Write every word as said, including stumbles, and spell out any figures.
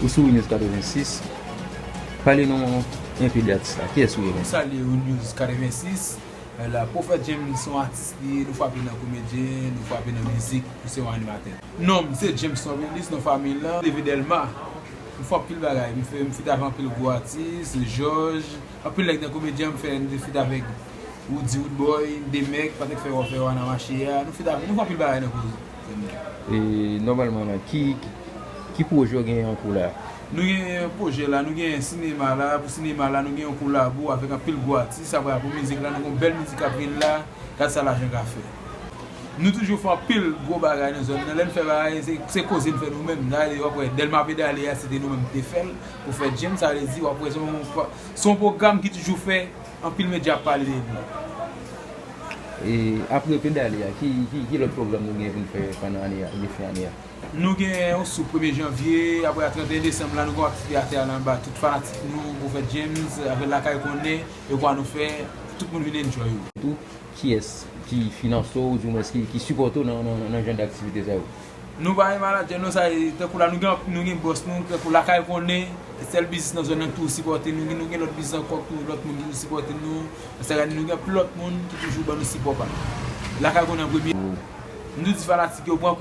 Ou sou News katrevensis. Pale nou enpe de atis la. Kiyès ou ye menm? Salye ou News katrevensis. La, Pwofèt James se yon atis li ye, nou frape nan komedyen, nou frape nan mizik, nou se yon animatè. Non m se James Novelis, non fanmi lan, leve Dèlma. M fè anpil bagay, m fè m fit avè anpil gwo atis, Jòj, anpil nèg nan komedyen, m fè m te fit avèk Woody Woodboy, Demèk, Patrick Ferro Ferro nan mache a, nou fit avè, nou fè anpil bagay nan koze. E nòmalman la, ki, ki pwojè w genyen an kou la? Nou gen pwojè la, nou gen sinema la, pou sinema la nou gen yon kolabo avèk anpil gwo atis, apre pou mizik la nou gen yon bèl mizik k ap vin la, gad sa lajan ka fè. Nou toujou fè anpil gwo bagay nan zòn nan, lè n fè bagay se, se koze n fè nou menm, dayè w ap wè Dèlma Pedale a se te nou menm ki te fè l, Pwofèt James, sa vle di w ap wè se yon, se yon pwogram ki toujou fè anpil medya ap pale de li. E apre Pedale a, ki, ki, ki lòt pwogram nou gen pou n fè pandan ane a, depi ane a? Nou gen yon sou premye janvye, apre a trannteyen desanm la, nou gen yon aktivite atè a nan ba tout fanatik nou, Pwofèt James, avèk Lakay Konnen, e kwa nou fè, tout moun vin enjoy yo. Tou, kiyès ki finanse w, oudimwens ki, ki sipòte w nan, nan, nan jan d aktivite sa yo? Nou pa gen manadjè, nou sa, tankou la, nou gen, nou gen bòs nou, tankou Lakay Konnen, sèl biznis nan zòn nan ki toujou sipòte nou, nou gen lòt biznis ankò, tou lòt moun ki toujou sipòte nou, sa, nou gen anpil lòt moun ki toujou ban nou sipò pa nou. Lakay Konnen an premye. M toujou di fanatik yo, pran